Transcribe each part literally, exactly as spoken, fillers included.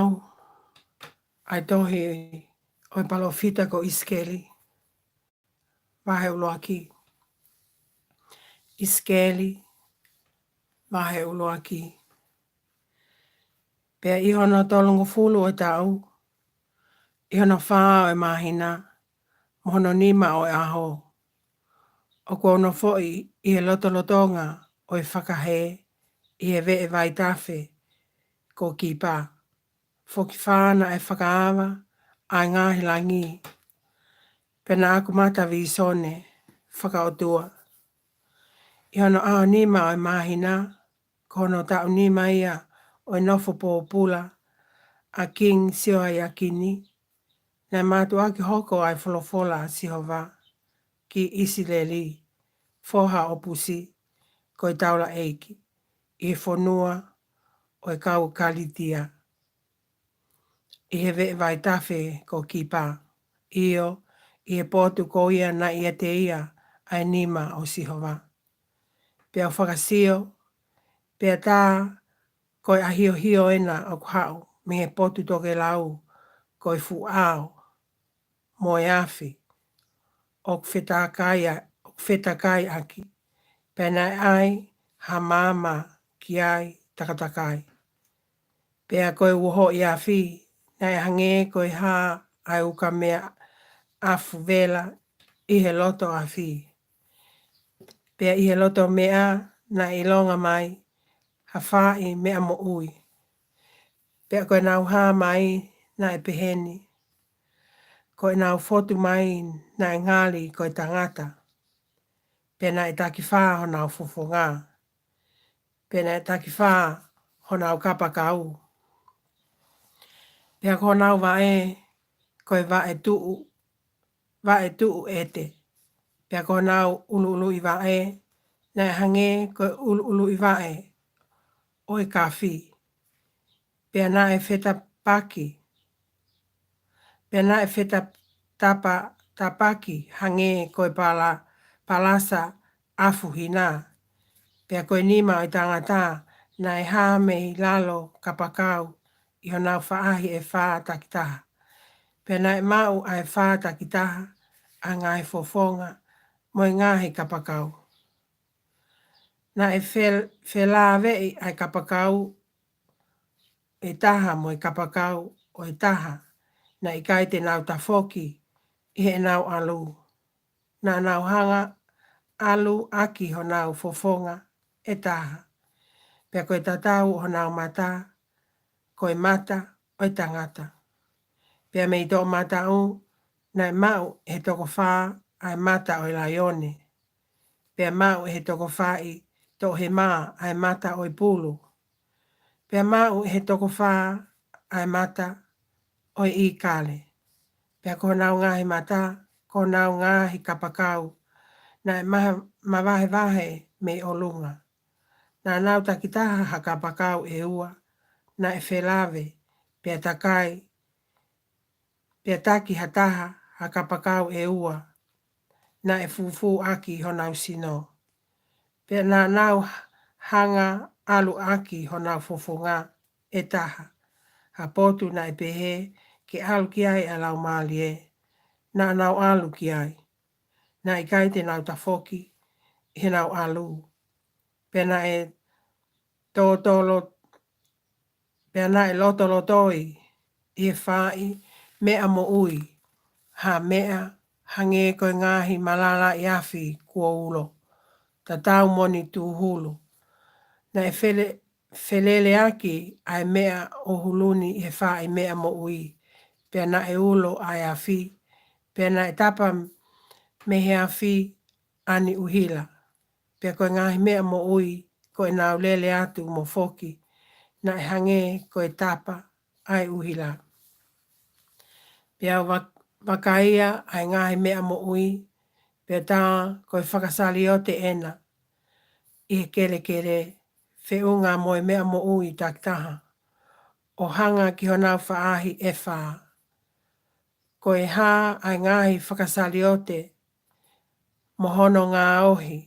ʻAi tohi ʻo e palōfita ko ʻIsikeli, vahe ʻuluaki. ʻIsikeli, vahe ʻuluaki. Pea ʻi hono tolungofulu ʻo e taʻu, ʻi hono fā ʻo e māhina, mo hono nima ʻo e ʻaho, ʻoku ou nofoʻi ʻi he lotolotonga ʻo e fakahē ʻi he veʻe vaitafe ko Kipa. Fokifā naʻe fakaava ʻa e ngaahi langi, pea naʻa ku mata vīsone fakaʻotua. ʻI hono ʻaho nima ʻo e māhina, ko hono taʻu nima ia ʻo e nofo pōpula ʻa Kingi Sioiakini, naʻe mātuʻaki hoko ʻa e folofola ʻa Sihova ki ʻIsileli, foha ʻo Pusi, ko e taulaʻeiki, ʻi he fonua ʻo e kau Kalitia, ʻi he veʻe vaitafe ko Kipa, ʻio, ʻi he potu ko ia naʻe ʻiate ia ʻa e nima ʻo Sihova. Pea u fakasio, pea tā ko e ʻahiohio ena ʻoku haʻu mei he potu tokelau, ko e fuʻu ʻao mo e afi ʻoku fetakai a-, ʻoku fetakai ʻaki, pea naʻe ʻai ha maama ki ai takatakai. Pea ko e uohoʻi afi, naʻe hangē ko e hā ʻa e ukameʻa ʻafu vela ʻi he loto afi. Pea ʻi he loto meʻa naʻe ʻilonga mai ha faʻahi meʻa moʻui. Pea ko ʻenau hā mai naʻe peheni, ko ʻenau fotu mai naʻe ngali ko e tangata. Pea naʻe takifā honau fofonga, pea naʻe takifā honau kapakau. Pea ko honau vaʻe, ko e vaʻe tuʻu, vaʻe tuʻu ʻete. Pea ko honau ʻuluʻuluʻi vaʻe, naʻe hangē ko e ʻuluʻuluʻi vaʻe ʻo e kafi. Pea naʻe fetapaki, pea naʻe fetapa-, tapaki hangē ko e pala-, palasa ʻafu hina. Pea ko e nima ʻo e tangata naʻe hā mei lalo kapakau ʻi honau faʻahi ʻe fā takitaha. Pea naʻe maʻu ʻa e fā takitaha ʻa e ngaahi fofonga mo e ngaahi kapakau. Naʻe fel-, felāveʻi ʻa e kapakau ʻe taha mo e kapakau ʻo e taha, naʻe ʻikai te nau tafoki ʻi heʻenau ʻalu. Naʻa nau hanga ʻalu ʻaki honau fofonga ʻe taha. Pea ko e tatau ʻo honau mata, ko e mata ʻo e tangata. Pea mei toʻomataʻu, naʻe maʻu ʻe he toko fā ʻa e mata ʻo e laione. Pea maʻu ʻe he toko fā ʻi toʻohema ʻa e mata ʻo e pulu. Pea maʻu ʻe he toko fā ʻa e mata ʻo e ʻīkale. Pea ko honau ngaahi mata, ko honau ngaahi kapakau, naʻe maha-, mavahevahe mei ʻolunga. Naʻa nau takitaha ha kapakau ʻe ua, naʻe felave, pea takai, pea taki ha taha ha kapakau ʻe ua, naʻe fufū ʻaki honau sino. Pea naʻa nau hanga ʻalu ʻaki honau fofonga ʻe taha, ha potu naʻe pehē ke ʻalu ki ai ʻa e Laumālie, naʻa nau ʻalu ki ai. Naʻe ʻikai te nau tafoki ʻi heʻenau ʻalu. Pea naʻe totolo-, pea naʻe lotolotoi ʻi he faʻahi meʻa moʻui ha meʻa hangē ko e ngaahi malalaʻi afi kuo ulo, tatau mo ʻene tūhulu. Naʻe fele-, feleleaki ʻa e meʻa ʻo huluni ʻi he faʻahi meʻa moʻui, pea naʻe ulo ʻa e afi, pea naʻe tapa mei he afi ʻa ʻene ʻuhila. Pea ko e ngaahi meʻa moʻui ko ʻenau lele atu mo foki, naʻe hangē ko e tapa ʻa e ʻuhila. Pea u va-, vakaia ʻa e ngaahi meʻa moʻui, pea tā ko e fakasaliote ena ʻi he kelekele, feʻunga mo e meʻa moʻui takitaha, ʻo hanga ki honau faʻahi ʻe fā. Ko e hā ʻa e ngaahi fakasaliote mo hono ngaohi,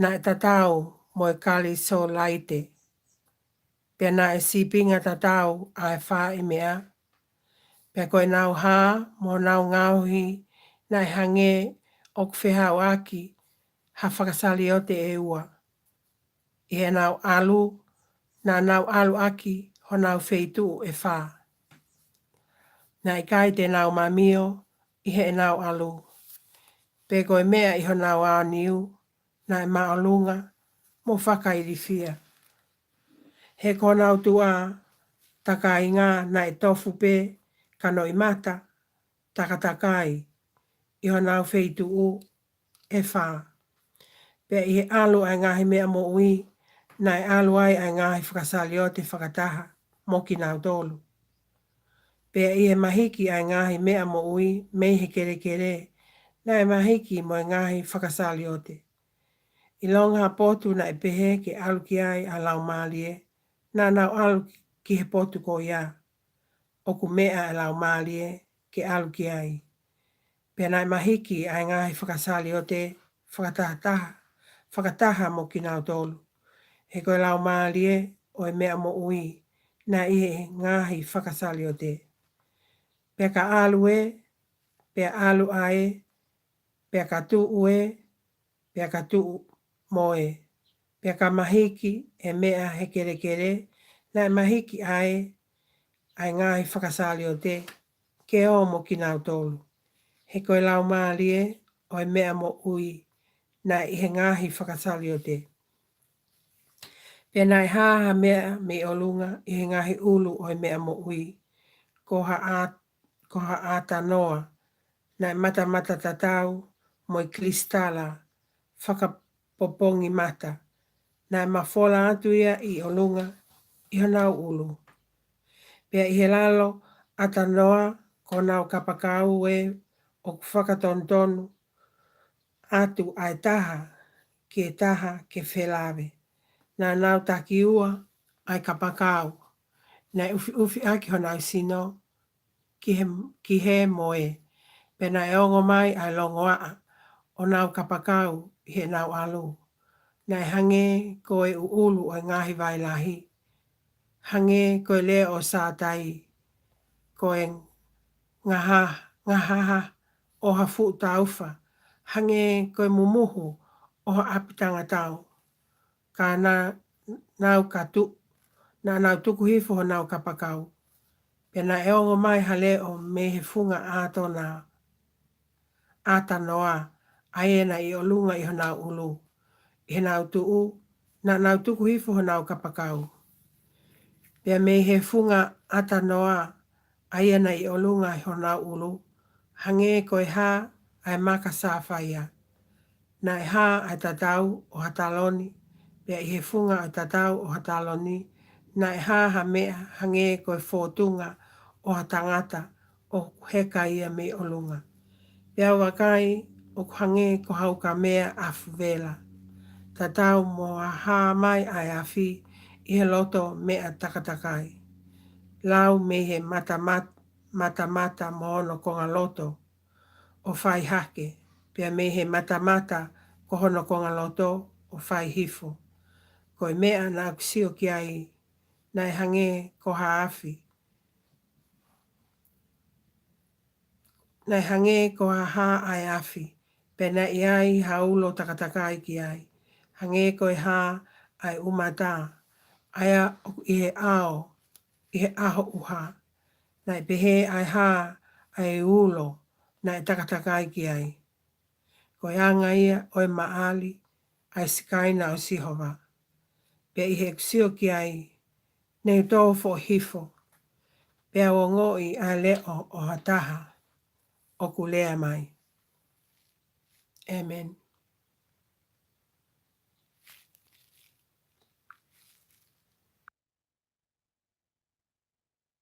naʻe tatau mo e kalisolaite. Pea naʻe sīpinga tatau ʻa e faaʻi meʻa. Pea ko ʻenau hā mo ʻenau ngaohi naʻe hangē ʻoku fehāuʻaki ha fakasaliote ʻe ua. ʻI heʻenau ʻalu, naʻa nau ʻalu ʻaki honau feituʻu ʻe fā. Naʻe ʻikai te nau mamio ʻi heʻenau ʻalu. Pe ko e meʻa ʻi honau aoniu, naʻe māʻolunga mo fakailifia. He ko honau tuʻa takainga naʻe tofu pē ka noʻimata takatakai ʻi honau feituʻu ʻe fā. Pea ʻi he ʻalu ʻa e ngaahi meʻa moʻui, naʻe ʻalu ai ʻa e ngaahi fakasaliote fakataha mo kinautolu. Pea ʻi he mahiki ʻa e ngaahi meʻa moʻui mei he kelekele, naʻe mahiki mo e ngaahi fakasaliote. ʻIlonga ha potu naʻe pehē ke ʻalu ki ai ʻa e Laumālie, naʻa nau ʻalu ki he potu ko ia ʻoku meʻa ʻa e Laumālie ke ʻalu ki ai. Pea naʻe mahiki ʻa e ngaahi fakasaliote fakataha, fakataha mo kinautolu. He ko e laumālie ʻo e meʻa moʻui naʻe ʻi he ngaahi fakasaliote. Pea ka ʻalu ē, pea ʻalu ʻa ē, pea ka tuʻu ē, pea ka tuʻu mo ē, pea ka mahiki ʻe meʻa he kelekele, naʻe mahiki ʻa ē, ʻa e ngaahi fakasaliote, ke ō mo kinautolu. He ko e laumālie ʻo e meʻa moʻui naʻe ʻi he ngaahi fakasaliote. Pea naʻe hā ha meʻa mei ʻolunga ʻi he ngaahi ʻulu ʻo e meʻa moʻui, ko ha ʻā-, ko ha ʻatanoa, naʻe matamata tatau mo e kilisitala fakapopongi mata, naʻe mafola atu ia ʻi ʻolunga ʻi honau ʻulu. Pea ʻi he lalo ʻatanoa ko honau kapakau ē ʻoku fakatonutonu atu ʻa e taha ki he taha ke felave. Naʻa nau takiua ʻa e kapakau, naʻe ʻufiʻufi ʻaki honau sino ki he, ki he mo ē. Pea naʻe ongo mai ʻa e longoaʻa ʻo honau kapakau ʻi heʻenau ʻalu. Naʻe hangē ko e ʻuʻulu ʻo e ngaahi vai lahi, hangē ko e lea ʻo Sātai, ko e ngaha-, ngahaha ʻo ha fuʻu taufa, hangē ko e mumuhu ʻo ha ʻapi tangatau. Ka naʻa nau ka tu-, naʻa nau tuku hifo honau kapakau. Pea naʻe ongo mai ha leʻo mei he funga ʻatona, ʻatanoa, ʻa ia naʻe ʻi ʻolunga ʻi honau ʻulu. ʻI heʻenau tuʻu, naʻa nau tuku hifo honau kapakau. Pea mei he funga ʻatanoa, ʻa ia naʻe ʻi ʻolunga ʻi honau ʻulu, hangē ko e hā ʻa e maka sāfaia. Naʻe hā ʻa e tatau ʻo ha taloni, pea ʻi he funga ʻo e tatau ʻo ha taloni, naʻe hā ha meʻa hangē ko e fōtunga ʻo ha tangata ʻoku heka ia mei ʻolunga. Pea u vakai ʻoku hangē ko ha ukamea ʻafu vela, tatau mo ha hā mai ʻa e afi ʻi he loto meʻa takatakai. Lau mei he matamat-, matamata mo hono kongaloto ʻo fai hake, pea mei he matamata ko hono kongaloto ʻo fai hifo. Ko e meʻa naʻa ku sio ki ai, naʻe hangē ko ha afi, naʻe hangē ko ha hā ʻa e afi, pea naʻe ʻi ai ha ulo takatakai ki ai, hangē ko e hā ʻa e ʻumata, ʻa ia ʻoku ʻi he ʻao, ʻi he ʻaho ʻuha. Naʻe pehē ʻa e hā ʻa e ulo naʻe takatakai ki ai. Ko e anga ia ʻo e maʻali ʻa e Sikaina ʻo Sihova. Pea ʻi heʻeku sio ki ai, ne u tō foʻohifo, pea u ongoʻi ʻa e leʻo ʻo ha taha ʻoku lea mai. ʻĒmeni.